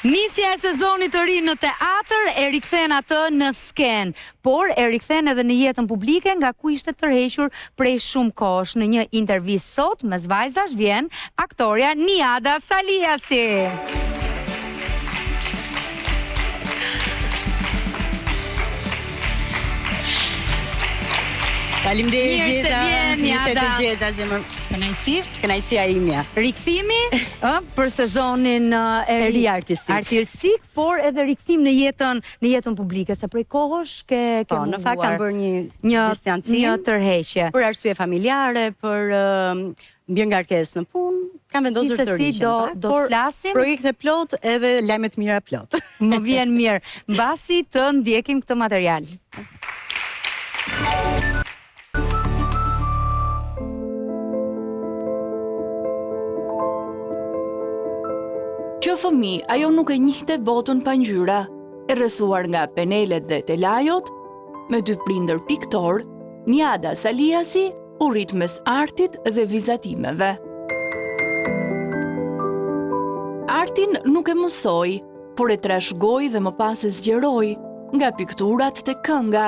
Nisja e sezonit të ri në teatër e rikthen atë në skenë, por e rikthen edhe në jetën publike nga ku ishte tërhequr prej shumë kohësh. Në një intervistë sot mes vajzash vjen aktorja Niada Saliasi. Faleminderit Mirë se Jeta. vjen, Mirë se të Jada. gjeta zemër. Kënaqësi. Kënaqësia imja. Rikthimi, ë, për sezonin ë, e E ri artistik. Artistik, por edhe rikthim në jetën, në jetën publike, se prej kohësh ke ke Po, në fakt kam munguar. bërë një një distancim një tërheqje. për arsye familjare, për ëm, mbingarkesë në punë, kam vendosur të Gjithsesi riqem do pak, do të por flasim. Projekte plot edhe lajme të mira plot. Më vjen mirë. Mbasi të ndjekim këtë material. Që fëmijë, ajo nuk e njihte botën pa ngjyra, e rrethuar nga penelet dhe telajot, me dy prindër piktorë, Niada Saliasi u rrit mes artit dhe vizatimeve. Artin nuk e mësoi, por e trashëgoi dhe më pas e zgjeroi, nga pikturat tek kënga,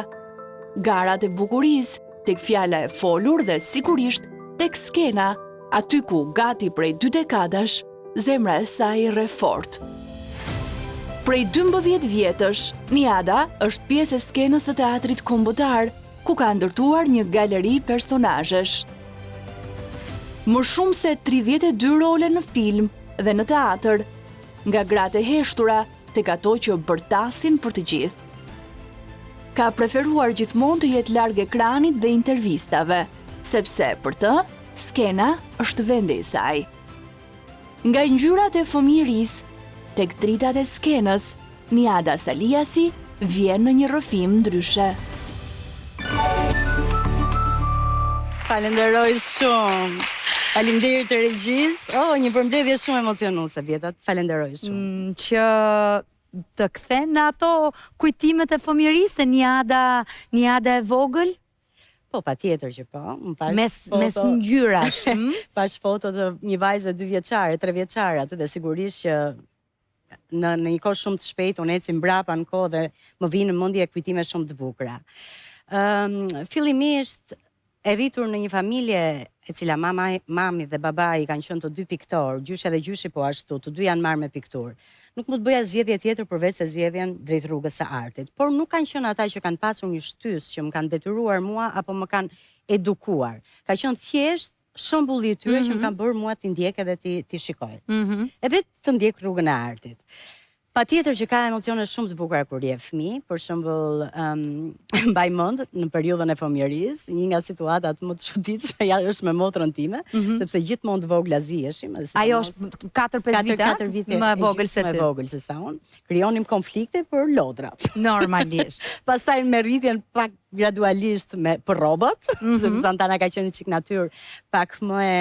garat e bukurisë, tek fjala e folur dhe sigurisht tek skena, aty ku gati prej dy dekadash, zemra e saj rreh fort. Prej 12 vjetësh, Niada është pjesë e skenës së teatrit kombëtar, ku ka ndërtuar një galeri personazhesh. Më shumë se 32 role në film dhe në teatër, nga gratë e heshtura tek ato që bërtasin për të gjithë. Ka preferuar gjithmonë të jetë larg ekranit dhe intervistave, sepse për të, skena është vendi i saj. Nga ngjyrat e fëmijërisë, tek dritat e skenës, Niada Saliasi vjen në një rrëfim ndryshe. Falenderoj shumë. Faleminderit të regjisë. Oh, një përmbledhje shumë emocionuese, Vjeta. Falenderoj shumë. Mm, që të kthen në ato kujtimet e fëmijërisë, Niada, Niada e vogël? Po, patjetër që po. Më pash mes, foto, mes ngjyrash. Hm? Pash foto të një vajze dy vjeçare, tre vjeçare aty dhe sigurisht që në në një kohë shumë të shpejtë unë eci mbrapa në kohë dhe më vijnë në mendje kujtime shumë të bukura. Ëm um, fillimisht e rritur në një familje e cila mama, mami dhe babai kanë qenë të dy piktorë, gjyshja dhe gjyshi po ashtu, të dy janë marrë me pikturë. Nuk mund të bëja zgjedhje tjetër përveç se zgjedhjen drejt rrugës së artit. Por nuk kanë qenë ata që kanë pasur një shtysë që më kanë detyruar mua apo më kanë edukuar. Ka qenë thjesht shembulli i tyre mm -hmm. që më mhm. kanë bërë mua t'i ndjek edhe t'i t'i shikoj. Mm -hmm. Edhe të ndjek rrugën e artit. Patjetër që ka emocione shumë të bukura kur je fëmijë, për shembull, um, mbaj mend në periudhën e fëmijërisë, një nga situatat më të çuditshme ja është me motrën time, mm -hmm. sepse gjithmonë të vogla ziheshim, edhe Ajo është 4-5 vite, 4 vite më e vogël se ty. Më e vogël se sa unë. Krijonim konflikte për lodrat. Normalisht. Pastaj me rritjen pak gradualisht me për rrobat, mm -hmm. sepse Santana ka qenë çik natyrë pak më e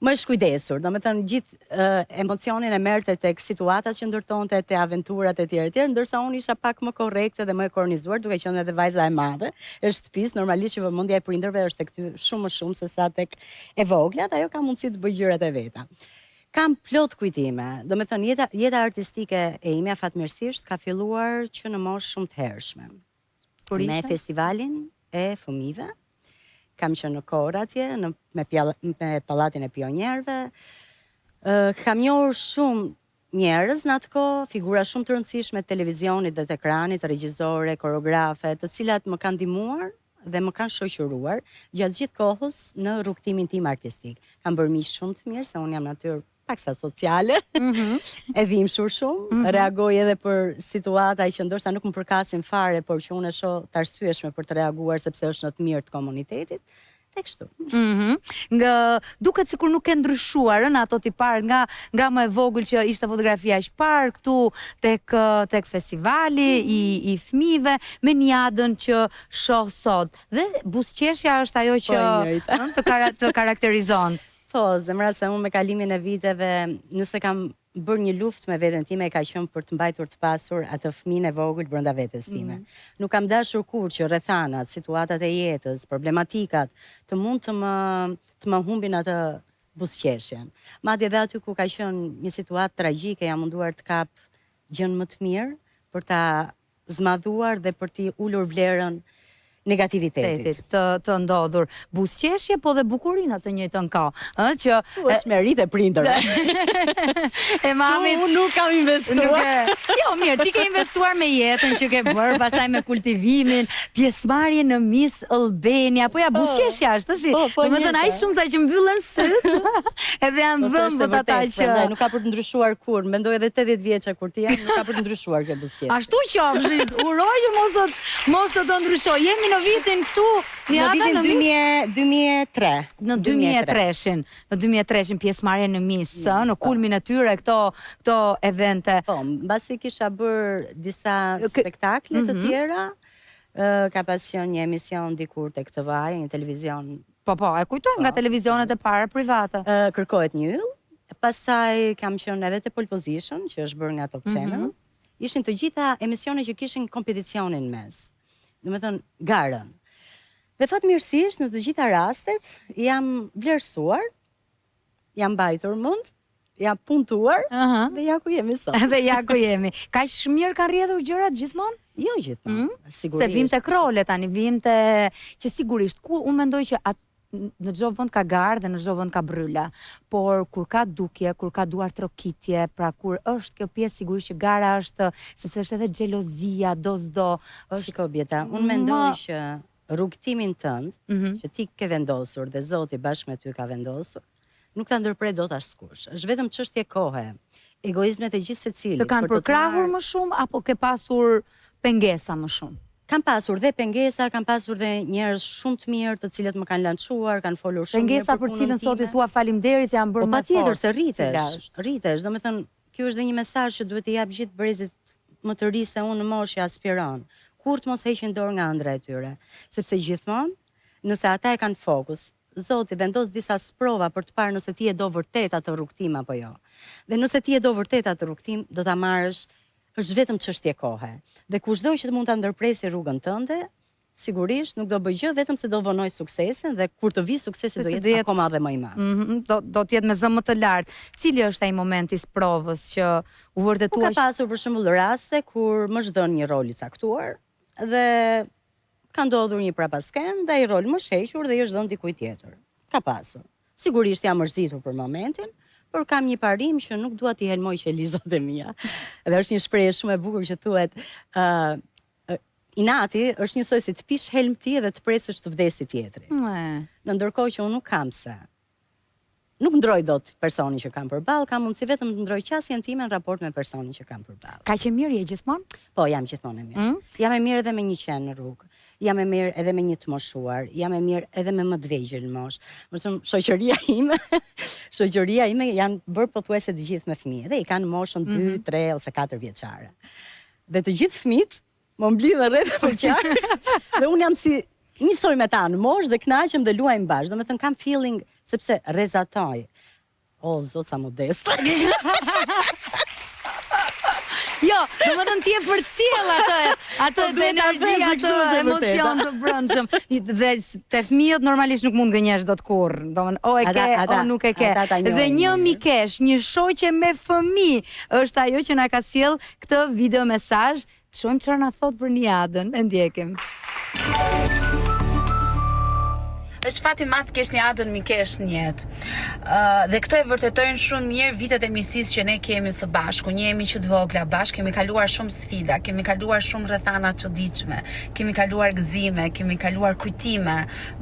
më e shkujdesur, domethënë gjithë uh, emocionin e merrte tek situatat që ndërtonte, te aventurat e tjera e tjera, ndërsa unë isha pak më korrekte dhe më e kornizuar, duke qenë edhe vajza e madhe e shtëpisë, normalisht që vëmendja e prindërve është tek ty shumë më shumë se sa tek e vogla, dhe ajo ka mundësi të bëjë gjërat e veta. Kam plot kujtime, domethënë jeta jeta artistike e imja fatmirësisht ka filluar që në moshë shumë të hershme. Kur me festivalin e fëmijëve. Kam qenë në kor atje, në, me, pjall, me pallatin e pionierëve. Uh, kam njohur shumë njerëz në atë kohë, figura shumë të rëndësishme të televizionit dhe të ekranit, regjizore, koreografe, të cilat më kanë ndihmuar dhe më kanë shoqëruar gjatë gjithë kohës në rrugëtimin tim artistik. Kam bërë miq shumë të mirë se unë jam natyrë paksa sociale, mm -hmm. e dhimbshur shumë, mm -hmm. reagoj edhe për situata që ndoshta nuk më përkasin fare, por që unë e shoh të arsyeshme për të reaguar sepse është në të mirë të komunitetit. Dhe kështu. Mm -hmm. Nga duket sikur nuk ke ndryshuar ëh në ato tipar nga nga më e vogël që ishte fotografia aq parë këtu tek tek festivali mm -hmm. i i fëmijëve me Niadën që shoh sot. Dhe buzëqeshja është ajo që po, ëh të kara, të karakterizon. Po, zemra se unë me kalimin e viteve, nëse kam bërë një luftë me veten time ka qenë për të mbajtur të pasur atë fëmijën e vogël brenda vetes time. Mm. Nuk kam dashur kurrë që rrethanat, situatat e jetës, problematikat të mund të më të më humbin atë buzëqeshjen. Madje edhe aty ku ka qenë një situatë tragjike, jam munduar të kap gjënë më të mirë për ta zmadhuar dhe për t'i ulur vlerën negativitetit. Të, të ndodhur. Buzëqeshje, po dhe bukuri në të njëjtën kohë. Ë që është meritë e prindërve. e mamit. Unë nuk kam investuar. Nuk e... Jo, mirë, ti ke investuar me jetën që ke bërë, pastaj me kultivimin, pjesëmarrje në Miss Albania, po ja po. buzëqeshja është tash. Po, po, Domethënë aq shumë sa që mbyllen sytë. Edhe janë po, dhëmbët ata që prandaj nuk ka për të ndryshuar kurrë. Mendoj edhe 80 vjeçe kur të jem, nuk ka për të ndryshuar kjo buzëqeshje. Ashtu qoftë, uroj që mos të mos të të ndryshojë. Jemi në vitin këtu, në vitin në 2003. Në 2003-shin, në 2003-shin pjesëmarrje në Miss, ë, në po. kulmin e tyre këto këto evente. Po, mbasi kisha bërë disa spektakle të mhm. tjera, ka pas qenë një emision dikur tek TVA, një televizion Po, po, e kujtojmë nga po. televizionet e para private. Kërkohet një yll. Pastaj kam qenë edhe te Pole Position, që është bërë nga Top mhm. Channel. Mm -hmm. Ishin të gjitha emisione që kishin kompeticionin në mes. Domethënë, garën. Dhe fatmirësisht në të gjitha rastet jam vlerësuar, jam mbajtur mend, jam punëtuar uh -huh. dhe ja ku jemi sot. Dhe ja ku jemi. Kaq mirë kanë rrjedhur gjërat gjithmonë? Jo gjithmonë, mm? sigurisht. Se vim te rolet tani, vim te që sigurisht ku unë mendoj që at, në çdo vend ka garë dhe në çdo vend ka brryla. Por kur ka dukje, kur ka duartrokitje, pra kur është kjo pjesë sigurisht që gara është, sepse është edhe xhelozia, do s'do, është Shiko Bieta, unë mendoj që rrugëtimin tënd mm -hmm. që ti ke vendosur dhe Zoti bashkë me ty ka vendosur, nuk ta ndërpret dot askush. Është vetëm çështje kohe. Egoizmet e gjithsecilit. Të kanë përkrahur më shumë apo ke pasur pengesa më shumë? Kam pasur dhe pengesa, kam pasur dhe njerëz shumë të mirë, të cilët më kanë lançuar, kanë folur shumë mirë për punën time. Pengesa për cilën sot i thua faleminderit se jam bërë po, më fort. Po patjetër se rritesh, rritesh, domethënë Kjo është dhe një mesazh që duhet t'i jap gjithë brezit më të ri se unë në moshë që aspiron. Kurrë të mos heqin dorë nga ëndrra e tyre, sepse gjithmonë, nëse ata e kanë fokus, Zoti vendos disa sprova për të parë nëse ti e do vërtet atë rrugëtim apo jo. Dhe nëse ti e do vërtet atë rrugëtim, do ta marrësh, është vetëm çështje kohe. Dhe kushdo që mund ta ndërpresi rrugën tënde, Sigurisht, nuk do bëj gjë vetëm se do vonoj suksesin dhe kur të vijë suksesi do jetë akoma dhe më i madh. Mm -hmm, do do të jetë me zë më të lartë. Cili është ai moment i sprovës që u vërtetua? Po ka pasur për shembull raste kur më është dhënë një rol i caktuar dhe ka ndodhur një prapaskenë dhe ai rol më është hequr dhe i është dhënë dikujt tjetër. Ka pasur. Sigurisht jam mërzitur për momentin, por kam një parim që nuk dua t'i helmoj qelizat e mia. Dhe është një shprehje shumë e bukur që thuhet, ë uh, Inati është njësoj si të pish helm ti edhe të presësh të vdesi tjetri. Në ndërkohë që unë nuk kam pse. Nuk ndroj dot personin që kam përballë, kam mundësi vetëm të ndroj qasjen time në raport me personin që kam përballë. Kaq e mirë je gjithmonë? Po, jam gjithmonë e mirë. Mm? Jam e mirë edhe me një qen në rrugë. Jam e mirë edhe me një të moshuar, jam e mirë edhe me më të vegjël në moshë. Domethënë shoqëria ime, shoqëria ime janë bërë pothuajse të gjithë me fëmijë dhe i kanë moshën 2, mm -hmm. 3 ose 4 vjeçare. Dhe të gjithë fëmijët më mblidhen rreth e përqark dhe unë jam si njësoj me ta në moshë dhe kënaqem dhe luajmë bashkë. Domethënë kam feeling sepse rrezatoj. O zot sa modest. Jo, domethënë ti e përcjell atë, atë po, energji, atë emocion të brendshëm. Dhe te fëmijët normalisht nuk mund gënjesh dot kurrë. Domethënë o e ke, o nuk e ke. Dhe një mikeshë, një shoqe me fëmijë është ajo që na ka sjellë Këtë video mesazh, të shohim çfarë na thotë për Niadën, e ndjekim. Është fat i madh të kesh Niadën mikeshë në jetë. Uh, dhe këtë e vërtetojnë shumë mirë vitet e miqësisë që ne kemi së bashku. Njihemi që të vogla bashkë, kemi kaluar shumë sfida, kemi kaluar shumë rrethana të çuditshme, kemi kaluar gëzime, kemi kaluar kujtime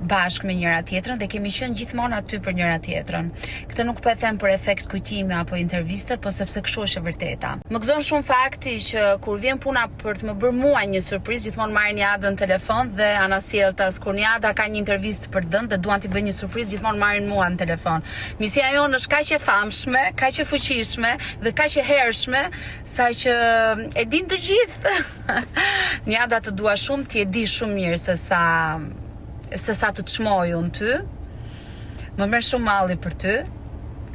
bashkë me njëra tjetrën dhe kemi qenë gjithmonë aty për njëra tjetrën. Këtë nuk po e them për efekt kujtimi apo interviste, po sepse kështu është e vërteta. Më gëzon shumë fakti që kur vjen puna për të më bërë mua një surprizë, gjithmonë marrin Niadën në telefon dhe anasjelltas, kur Niada ka një intervistë për të dhënë dhe duan t'i bëjnë një surprizë, gjithmonë marrin mua në telefon. Miqësia jonë është kaq e famshme, kaq e fuqishme dhe kaq e hershme, saqë e dinë të gjithë. Niada të dua shumë, ti e di shumë mirë se sa se sa të çmoj unë ty. Më merr shumë malli për ty,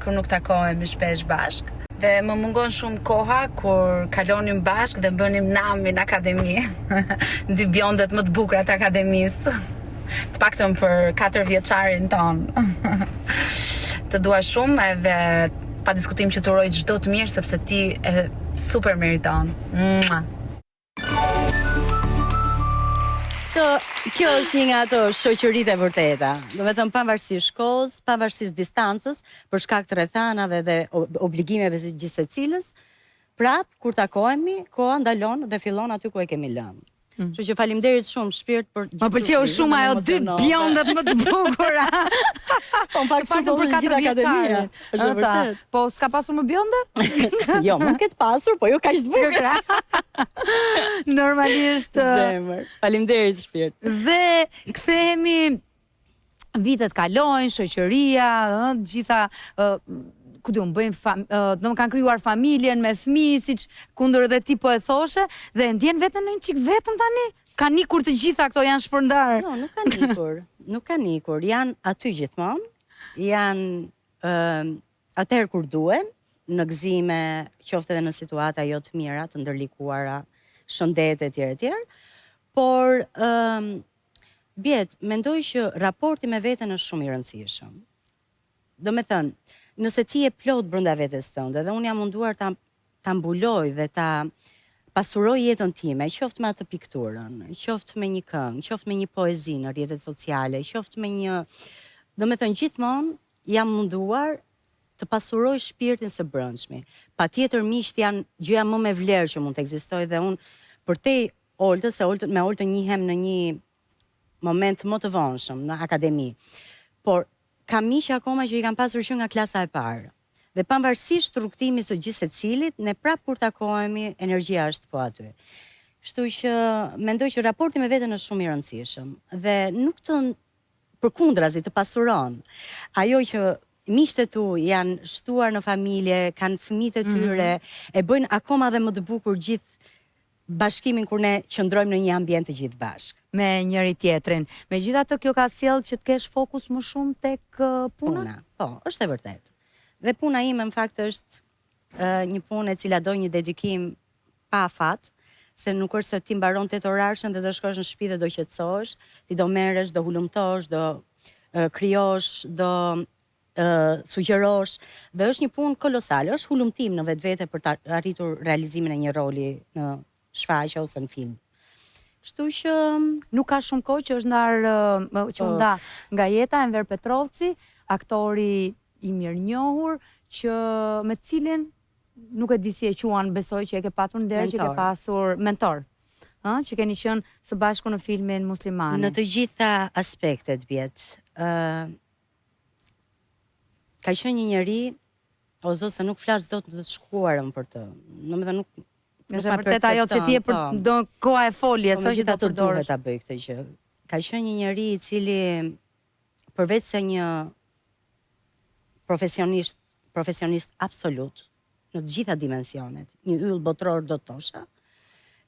kur nuk takohemi shpesh bashkë. Dhe më mungon shumë koha kur kalonim bashkë dhe bënim namin në akademi. Dy bjondet më të bukura të akademisë. Të paktën për 4 vjeçarin tonë. të dua shumë edhe pa diskutim që të uroj çdo të mirë sepse ti e. Super meriton. Mua. Këto, kjo është një nga ato shoqëritë e vërteta. Domethënë, pavarësisht kohës, pavarësisht distancës, për shkak të rrethanave dhe obligimeve të gjithsecilës, prap, kur takohemi, koha ndalon dhe fillon aty ku e kemi lënë. Mm. Kështu që faleminderit shumë shpirt për gjithë. Më pëlqeu shumë ajo dy bjondet më të bukura. Po në fakt shumë për gjithë akademia. Është vërtet. Po s'ka pasur më bjonde? jo, mund të ketë pasur, po jo kaq të bukura. Normalisht. Zemër. Faleminderit shpirt. Dhe kthehemi vitet kalojnë, shoqëria, ë, të gjitha ë ku di unë, bëjnë fam, ë, do kanë krijuar familjen me fëmijë, siç kundër edhe ti po e thoshe, dhe e ndjen veten një çik vetëm tani? Kanë ikur të gjitha këto janë shpërndarë. Jo, nuk kanë ikur. Nuk kanë ikur. Janë aty gjithmonë. Janë ë atëherë kur duhen, në gëzime, qoftë edhe në situata jo të mira, të ndërlikuara, shëndet e tjerë e tjerë. Por ë Biet, mendoj që raporti me veten është shumë i rëndësishëm. Domethënë, nëse ti je plot brenda vetes tënde dhe unë jam munduar ta ta mbuloj dhe ta pasuroj jetën time, qoftë me atë pikturën, qoftë me një këngë, qoftë me një poezi në rrjetet sociale, qoftë me një, domethënë gjithmonë jam munduar të pasuroj shpirtin së brendshmi. Patjetër miqtë janë gjëja më me vlerë që mund të ekzistojë dhe unë përtej Oltës, se Oltën, me Oltën njihem në një moment më të vonshëm në akademi. Por kam miq akoma që i kam pasur që nga klasa e parë. Dhe pavarësisht rrugëtimit së gjithsecilit, ne prapë kur takohemi, energjia është po aty. Kështu që mendoj që raporti me veten është shumë i rëndësishëm dhe nuk të përkundrazi të pasuron. Ajo që miqtë e tu janë shtuar në familje, kanë fëmijët e mhm. tyre, mm -hmm. e bëjnë akoma dhe më të bukur gjithë bashkimin kur ne qëndrojmë në një ambient të gjithë bashkë. Me njëri tjetrin. Megjithatë kjo ka sjellë që të kesh fokus më shumë tek puna? Puna, po, është e vërtetë. Dhe puna ime në fakt është një punë e cila do një dedikim pa afat, se nuk është se ti mbaron tetorarëshen dhe do shkosh në shtëpi dhe do qetësohesh, ti do merresh, do hulumtosh, do krijosh, do sugjerosh dhe është një punë kolosale, është hulumtim në vetvete për të arritur realizimin e një roli në shfaqje ose në film. Kështu që nuk ka shumë kohë që është ndarë që u nda nga jeta Enver Petrovci, aktori i mirënjohur që me të cilin nuk e di si e quan, besoj që e ke patur nder që ke pasur mentor. Ë, që keni qenë së bashku në filmin Muslimani. Në të gjitha aspektet Biet. Ë Ka qenë një njeri, o zot se nuk flas dot në të shkuarën për të. Domethënë nuk nuk ma vërtet ajo që ti e për po. do koha e foljes, po, që do përdorësh. Duhet ta bëj këtë gjë. Ka qenë një njeri i cili përveç se një profesionist, profesionist absolut në të gjitha dimensionet, një yll botëror do të thosha,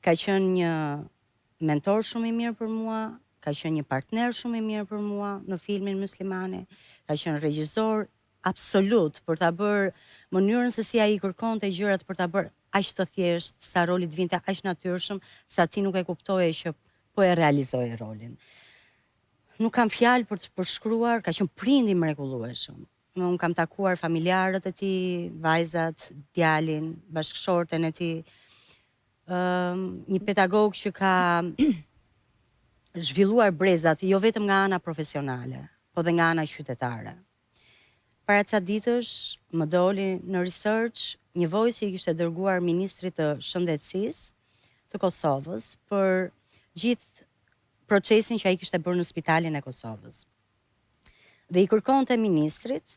ka qenë një mentor shumë i mirë për mua, ka qenë një partner shumë i mirë për mua në filmin Myslimani, ka qenë regjisor absolut për ta bërë mënyrën se si ai kërkonte gjërat për ta bërë aq të thjeshtë, sa roli të vinte aq natyrshëm, sa ti nuk e kuptoje që po e realizoje rolin. Nuk kam fjalë për të përshkruar, ka qenë prind i mrekullueshëm. Unë kam takuar familjarët e tij, vajzat, djalin, bashkëshorten e tij. Një pedagog që ka zhvilluar brezat jo vetëm nga ana profesionale, po dhe nga ana qytetare. Para ca ditësh më doli në research një voice që i kishte dërguar ministrit të Shëndetësisë të Kosovës për gjithë procesin që ai kishte bërë në spitalin e Kosovës. Dhe i kërkonte ministrit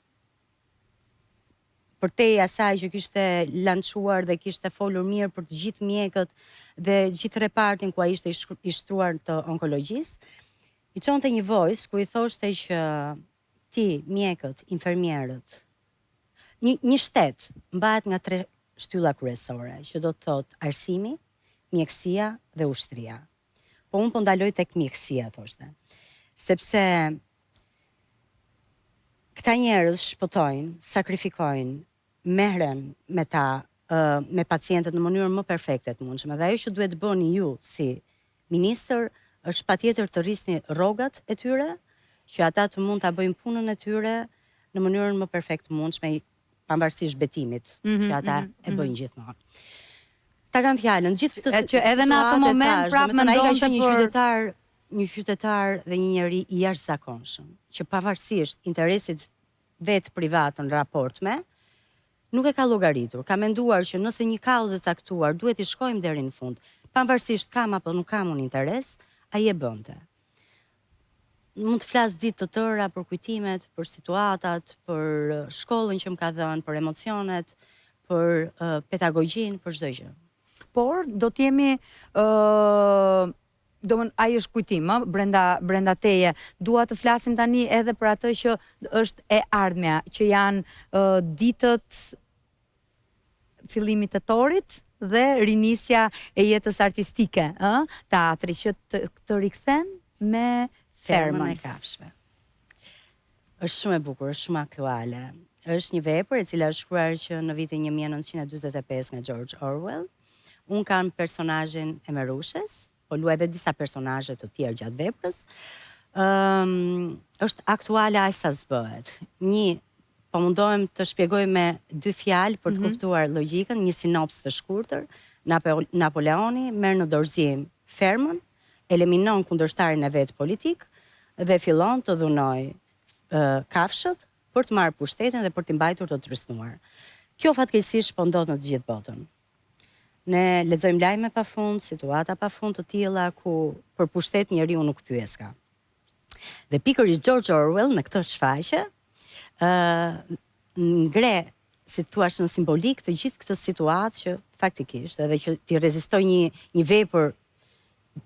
përtej asaj që kishte lançuar dhe kishte folur mirë për të gjithë mjekët dhe gjithë repartin ku ai ishte i shtruar të onkologjisë, i çonte një voice ku i thoshte që ti, mjekët, infermierët, një, një shtet mbahet nga tre shtylla kryesore, që do të thotë arsimi, mjekësia dhe ushtria. Po unë po ndaloj tek mjekësia, thoshte. Sepse këta njerëz shpëtojnë, sakrifikojnë, merren me ta, me pacientët në mënyrën më perfekte të mundshme. Dhe ajo që duhet të bëni ju si ministër është patjetër të rrisni rrogat e tyre, që ata të mund ta bëjnë punën e tyre në mënyrën më perfekte të mundshme, pavarësisht betimit mm -hmm, që ata mm -hmm, e bëjnë mm -hmm. gjithmonë. Ta kam fjalën, gjithë këtë që edhe në atë moment prapë mendonte për një qytetar, një qytetar dhe një njeri i jashtëzakonshëm, që pavarësisht interesit vet privat në raport me, nuk e ka llogaritur, ka menduar që nëse një kauzë e caktuar duhet t'i shkojmë deri në fund, pavarësisht kam apo nuk kam unë interes, ai e bënte. Mund të flas ditë të tëra për kujtimet, për situatat, për shkollën që më ka dhënë, për emocionet, për uh, pedagogjinë, për çdo gjë. Por do të jemi ë uh, domethënë ai është kujtim, ë, brenda brenda teje. Dua të flasim tani edhe për atë që është e ardhmja, që janë uh, ditët fillimi i tetorit dhe rinisja e jetës artistike, ë, teatri që të, të rikthen me fermën. Fermën e kafshëve. Është shumë e bukur, është shumë aktuale. Është një vepër e cila është shkruar që në vitin 1945 nga George Orwell. Unë kam personazhin e Merushes, po luaj edhe disa personazhe të tjerë gjatë veprës. Ëm um, është aktuale aq sa s'bëhet. Një po mundohem të shpjegoj me dy fjalë për të mm -hmm. kuptuar logjikën, një sinops të shkurtër. Napo Napoleoni merr në dorëzim fermën, eliminon kundërshtarin e vet politik dhe fillon të dhunojë uh, kafshët për të marrë pushtetin dhe për t'i mbajtur të trysnuar. Kjo fatkeqësisht po ndodh në të gjithë botën. Ne lexojmë lajme pa fund, situata pa fund të tilla ku për pushtet njeriu nuk pyeska. Dhe pikërisht George Orwell në këtë shfaqje ë ngre si të thuash në simbolikë të gjithë këtë situatë që faktikisht edhe që t'i rezistojë një një vepër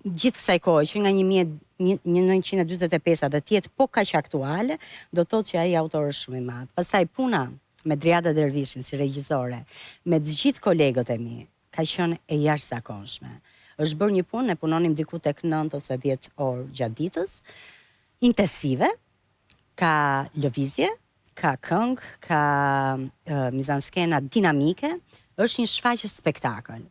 gjithë kësaj kohe që nga 1945 dhe të jetë po kaq aktuale, do të thotë që ai autor është shumë i madh. Pastaj puna me Driada Dervishin si regjisore, me të gjithë kolegët e mi, ka qenë e jashtëzakonshme. Është bërë një punë, ne punonim diku tek 9 ose 10 orë gjatë ditës, intensive, ka lëvizje, ka këngë, ka mizanskena dinamike, është një shfaqje spektakël.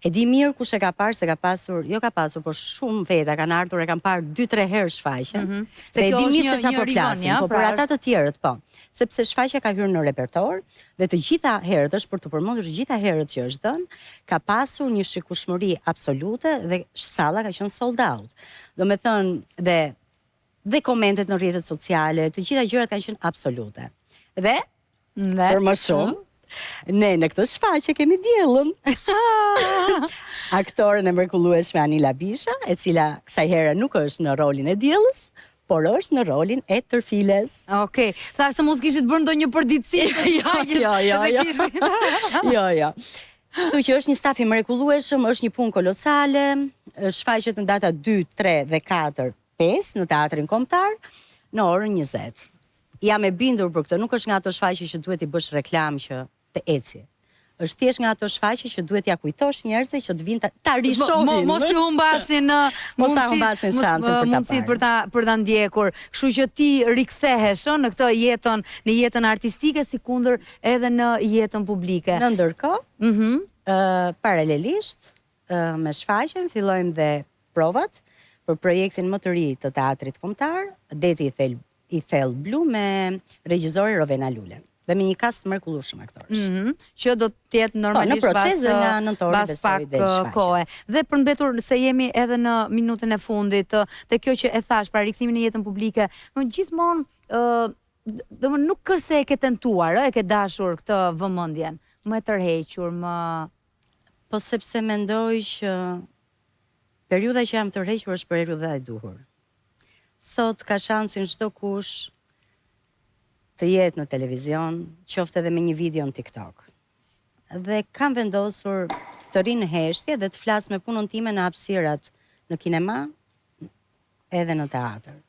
E di mirë kush e ka parë se ka pasur, jo ka pasur, por shumë veta kanë ardhur e kanë parë 2-3 herë shfaqjen. Mm -hmm. Se e di mirë se çfarë po flasim, po për pra ata të tjerët po. Sepse shfaqja ka hyrë në repertor dhe të gjitha herët është për të përmendur të gjitha herët që është dhënë, ka pasur një shikueshmëri absolute dhe salla ka qenë sold out. Domethënë dhe dhe komentet në rrjetet sociale, të gjitha gjërat kanë qenë absolute. Dhe, dhe për më shumë, ne në këtë shfaqje kemi Diellën. Aktoren e mrekullueshme Anila Bisha, e cila kësaj here nuk është në rolin e Diellës, por është në rolin e Tërfiles. Okej, okay. Thashë se mos kishit bërë ndonjë përditësim të jo, jo, jo, jo. jo, jo. Kështu që është një staf i mrekullueshëm, është një punë kolosale, shfaqet në data 2, 3 dhe 4 5 në Teatrin Kombëtar në orën 20. Jam e bindur për këtë, nuk është nga ato shfaqje që duhet t'i bësh reklamë që të eci. Është thjesht nga ato shfaqje që duhet t'ia kujtosh njerëzve që të vinë ta, ta rishohin. Mo, mos i humbasin mos ta humbasin shansin për ta mundësitë për ta për ta ndjekur. Kështu që ti rikthehesh ë në këtë jetën, në jetën artistike sikundër edhe në jetën publike. Në ndërkohë, mm -hmm. uh, paralelisht uh, me shfaqjen fillojmë dhe provat për projektin më të ri të Teatrit Kombëtar, Deti i Thellë i Thellë Blu me regjisore Rovena Lulen dhe me një kast të mrekullueshëm aktorësh. Mm -hmm, që do të jetë po, normalisht po, në proces dhe nga nëntori bas pak kohe. Dhe për mbetur se jemi edhe në minutën e fundit te kjo që e thashë, pra rikthimin në jetën publike, më gjithmonë ë domethënë nuk është se e ke tentuar, ë, e ke dashur këtë vëmendjen, më e tërhequr, më Po sepse mendoj që periudha që jam tërhequr është periudha e duhur. Sot ka shansin çdokush të jetë në televizion, qoftë edhe me një video në TikTok. Dhe kam vendosur të rri në heshtje dhe të flas me punën time në hapësirat në kinema edhe në teatër.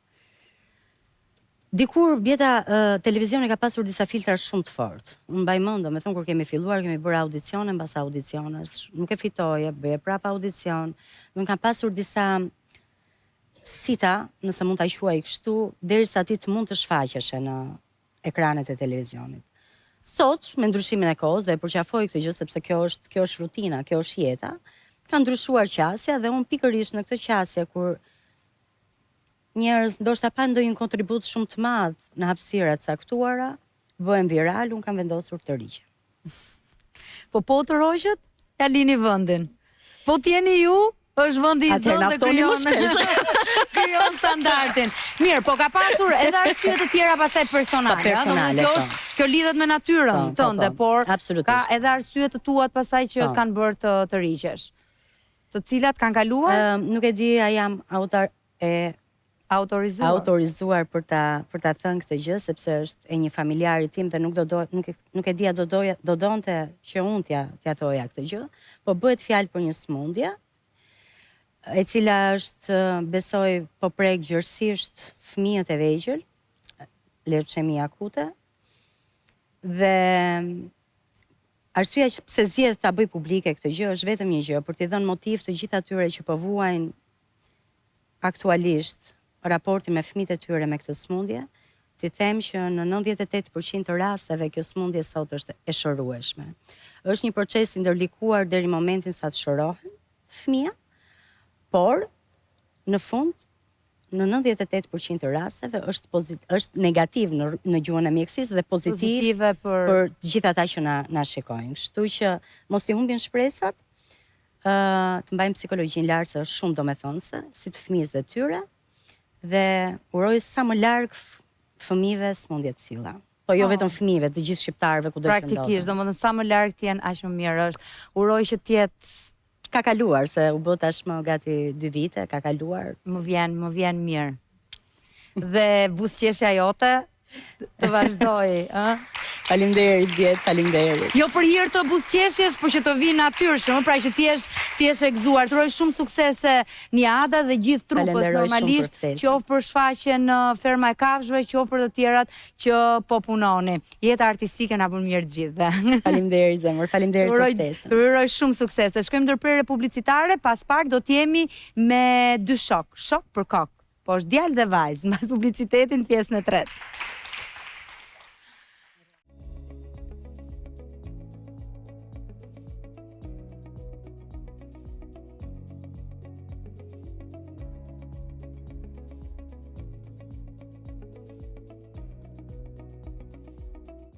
Dikur Bieta televizioni ka pasur disa filtra shumë të fortë. Unë mbaj mend, domethënë kur kemi filluar kemi bërë audicione mbas audicionesh, nuk e fitoje, bëje prapë audicion. Domethënë kam pasur disa sita, nëse mund ta quaj kështu, derisa ti të mund të shfaqeshe në ekranet e televizionit. Sot, me ndryshimin e kohës dhe e përqafoj këtë gjë sepse kjo është kjo është rutina, kjo është jeta, ka ndryshuar qasja dhe unë pikërisht në këtë qasje kur njerëz ndoshta pa ndonjë kontribut shumë të madh në hapësira të caktuara, bëhen viral, unë kam vendosur të tërhiqem. Po po u tërhoqët? Ja lini vendin. Po të jeni ju, është vendi i zënë dhe krijon krijon standardin. Mirë, po ka pasur edhe arsye të tjera pastaj personale, po, personale kjo po. është kjo lidhet me natyrën po, po, tënde, po, por ka edhe arsye të tuat pastaj që të kanë bërë të tërhiqesh. Të cilat kanë kaluar? Ëm, nuk e di a jam autor e autorizuar. Autorizuar për ta për ta thënë këtë gjë sepse është e një familjari tim dhe nuk do do nuk e, nuk e di a do doja do donte që unë t'ia t'ia thoja këtë gjë, po bëhet fjalë për një sëmundje e cila është besoj po prek gjerësisht fëmijët e vegjël, leuçemi akute dhe arsyeja që pse zgjedh ta bëj publike këtë gjë është vetëm një gjë, për t'i dhënë motiv të gjithë atyre që po vuajnë aktualisht raportin me fëmijët e tyre me këtë sëmundje, t'i them që në 98% të rasteve kjo sëmundje sot është e shërueshme. Është një proces i ndërlikuar deri në momentin sa të shërohen fëmija, por në fund në 98% të rasteve është pozit, është negativ në në gjuhën e mjekësisë dhe pozitiv Pozitive për për të gjithë ata që na na shikojnë. Kështu që mos t'i humbin shpresat, të mbajmë psikologjinë lart se është shumë domethënëse, si të fëmijës dhe tyre, dhe uroj sa më larg fëmijëve sëmundje të tilla. Po jo oh. vetëm fëmijëve, të gjithë shqiptarëve kudo që ndodhen. Praktikisht, domethënë sa më larg të jenë aq më mirë është. Uroj që të jetë ka kaluar se u bë tashmë gati 2 vite, ka kaluar. Më vjen, më vjen mirë. Dhe buzëqeshja jote të vazhdojë, ë? Faleminderit Diet, faleminderit. Jo për hir të buzëqeshjes, por që të vijë natyrshëm, pra që të jesh të jesh e gëzuar. Të uroj shumë suksese Niada dhe gjithë trupës normalisht, qoftë për shfaqjen në Ferma e Kafshëve, qoftë për të tjerat që po punoni. Jeta artistike na bën mirë të gjithëve. Faleminderit zemër, faleminderit për ftesën. Të uroj shumë suksese. Shkojmë ndërprerje publicitare, pas pak do të jemi me dy shokë, shok për kokë. Po është djalë dhe vajzë, mbas publicitetit në pjesën e tretë.